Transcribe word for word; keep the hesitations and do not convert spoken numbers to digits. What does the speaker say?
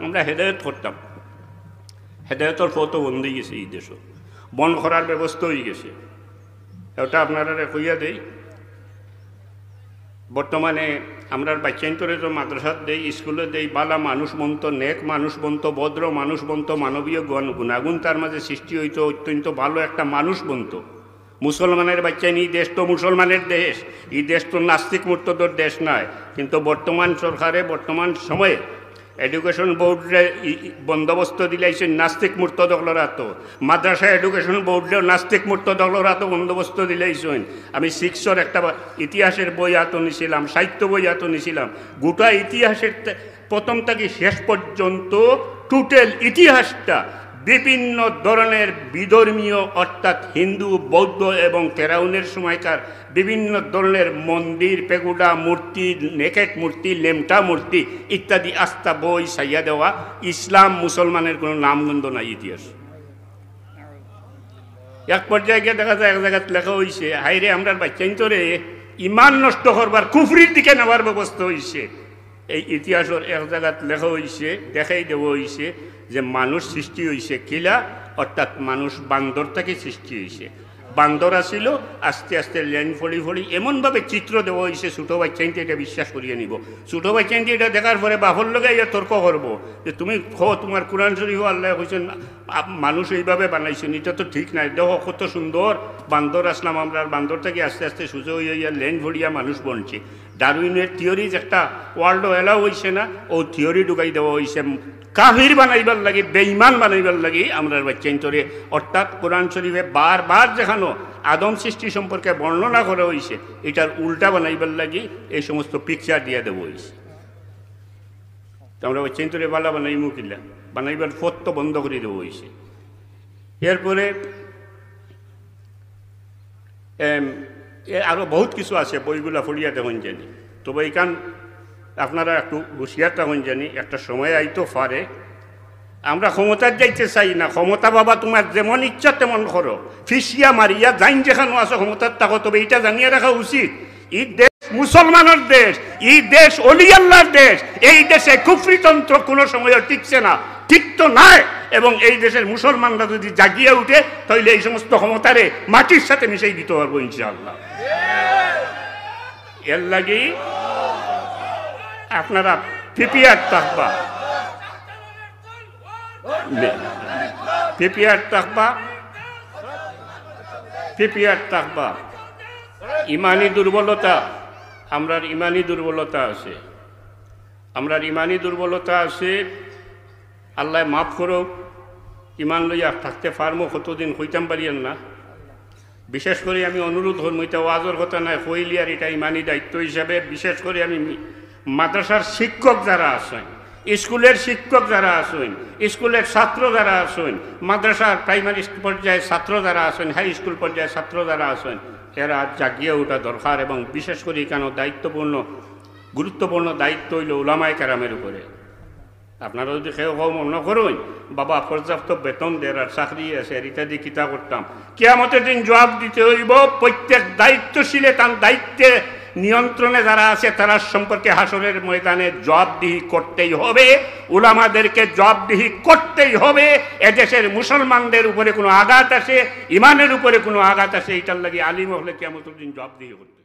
আমরা হেদায়ত করতাম, হেদায়তর পথও বন্ধ অই গেছে, ই দেশও বন্ধ করার ব্যবস্থা অই গেছে। ওটা আপনারারে কইয়া দেই, বর্তমানে আমরার বাচ্চাইন্তরে তো মাদ্রাসাত দেই, স্কুলো দেই, বালা মানুষ বনতো, নেক মানুষ বনতো, ভদ্র মানুষ বনতো, মানবীয় গুণ, গুণাগুণ তার মাঝে সৃষ্টি অইতো, অত্যন্ত ভালো একটা মানুষ বনতো। মুসলমানের বাচ্চাইন, ই দেশ তো মুসলমানের দেশ, ই দেশ তো নাস্তিক মুর্তদর দেশ নায়। কিন্তু বর্তমান সরকারে, বর্তমান সময়ে এডুকেশন বোর্ডরে ই, ই বন্দোবস্ত দিলাইছইন নাস্তিক মুর্তদ অকলর আতো, মাদ্রাসা এডুকেশন বোর্ডরেও নাস্তিক মুর্তদ অকলর আতো বন্দোবস্ত দিলাইছইন। আমি সিক্সর একটা বা-, ইতিহাসের বই আতো নিছিলাম, সাহিত্য বই আতো নিছিলাম, গোটা ইতিহাসের তে-, প্রথম থাকি শেষ পর্যন্ত টোটাল ইতিহাসটা বিভিন্ন ধরনের বিধর্মীয়, অর্থাৎ হিন্দু, বৌদ্ধ এবং ফেরাউনের সময়কার বিভিন্ন ধরনের মন্দির, পেগুডা মূর্তি, নেকেট মূর্তি, লেমটা মূর্তি ইত্যাদি আস্তা বই ছাইয়া দেওয়া। ইসলাম মুসলমানের কোনো নামগন্ধ নাই ইতিহাস। এক পর্যায়ে গিয়া দেখা যায় এক জাগাত লেখা অইছে, "হায়রে, আমরার বাচ্চাইন্তরে ইমান নষ্ট করবার, কুফরির দিকে নেওয়ার ব্যবস্থা অইছে।" এই ইতিহাসর এক জাগাত লেখা অইছে, দেখাই দেওয়া অইছে যে মানুষ সৃষ্টি অইছে কিলা, অর্থাৎ মানুষ বান্দর থাকি সৃষ্টি অইছে। বান্দর আছিল, আস্তে আস্তে লেন ফড়ি ফড়ি এমনভাবে চিত্র দেওয়া অইছে, ছোট বাচ্চাইন্তে এটা বিশ্বাস করিয়া নিবো। ছোট বাচ্চাইন্তে এটা দেখার পরে বাপর লগে ইয়া তর্ক করবো যে, "তুমি কও, তোমার কোরআন শরীফো আল্লায় কইছইন, আপ-, মানুষ এইভাবে বানাইছইন, এটা তো ঠিক নায়। দেখো কত সুন্দর বান্দর আছলাম আমরা, আর বান্দর থাকি আস্তে আস্তে সোজা অইয়া ইয়া লেন ফড়িয়া মানুষ বনছে।" ডারউইনের থিওরিজ একটা ওয়ার্ল্ডো এলাও অইছে না, অউ থিওরি ঢুকাই দেওয়া অইছে কাফির বানাইবার লাগি, বেঈমান বানাইবার লাগি আমরার বাচ্চাইন্তরে। অর্থাৎ কোরআন শরীফে বারবার যেখানো আদম সৃষ্টি সম্পর্কে বর্ণনা করা অইছে, এটার উল্টা বানাইবার লাগি এই সমস্ত পিকচার দিয়া দেওয়া অইছে। তো আমরার বাচ্চাইন্তরে বালা বানাইমু কিলা, বানাইবার পথ তো বন্ধ করি দেওয়া অইছে। এরপরে এম, এ আরো বহুত কিছু আছে, বইগুলা পড়িয়া দেখইন জানি। তবে ইখান আপনারা একটু হুঁশিয়ার থাকইন জানি, একটা সময় আইতো পারে। আমরা ক্ষমতাত যাইতে চাই না, ক্ষমতা বাবা তোমার যেমন ইচ্ছা তেমন করো, ফিসিয়া মারিয়া যাইন যেখানো আছো ক্ষমতাত থাকো। তবে এটা জানিয়া রাখা উচিত, ই দেশ মুসলমানের দেশ, ই দেশ অলি আল্লাহর দেশ, এই দেশে কুফরিতন্ত্র কোনো সময়ও টিকছে না, টিকতো নায়। এবং এই দেশের মুসলমানরা যদি জাগিয়া উঠে, তাইলে এই সমস্ত ক্ষমতারে মাটির সাথে মিশাই দিতে পারবো ইনশাআল্লাহ। এর লাগি আপনারা প্রিপেয়ার থাকবা, প্রিপেয়ার থাকবা, প্রিপেয়ার থাকবা। ইমানি দুর্বলতা, আমরার ইমানি দুর্বলতা আছে, আমরার ইমানি দুর্বলতা আছে। আল্লায় মাফ করউক, ইমান লইয়া থাকতে পারমু কতদিন কইতাম পারিয়ার না। বিশেষ করি আমি অনুরোধ করমু, ইটা ওয়াজর কথা নায়, কইলিয়ার ইটা ইমানি দায়িত্ব হিসাবে, বিশেষ করি আমি মি-, মাদ্রাসার শিক্ষক যারা আছইন, স্কুলের শিক্ষক যারা আছইন, স্কুলের ছাত্র যারা আছইন, মাদ্রাসার প্রাইমারি পর্যায়ে ছাত্র যারা আছইন, হাই স্কুল পর্যায়ে ছাত্র যারা আছইন, এরা জাগিয়া উঠা দরকার। এবং বিশেষ করি ইখানো দায়িত্বপূর্ণ, গুরুত্বপূর্ণ দায়িত্ব অইলো উলামায়ে কেরামের উপরে। আপনারা যদি কেউ কেউ মনে করইন, "বাবা পর্যাপ্ত বেতন দের আর চাকরি আছে আর ইত্যাদি কিতা করতাম", কিয়ামতের দিন জবাব দিতে অইবো। প্রত্যেক দায়িত্বশীলে তার দায়িত্বে নিয়ন্ত্রণে যারা আছে তারার সম্পর্কে হাশরের ময়দানে জবাবদিহি করতেই হবে। উলামাদেরকে জবাবদিহি করতেই হবে। এদেশের মুসলমানদের উপরে কোনো আঘাত আসে, ইমানের উপরে কোনো আঘাত আসে, ইটার লাগি আলিম অকলে কিয়ামতের দিন জবাবদিহি করতে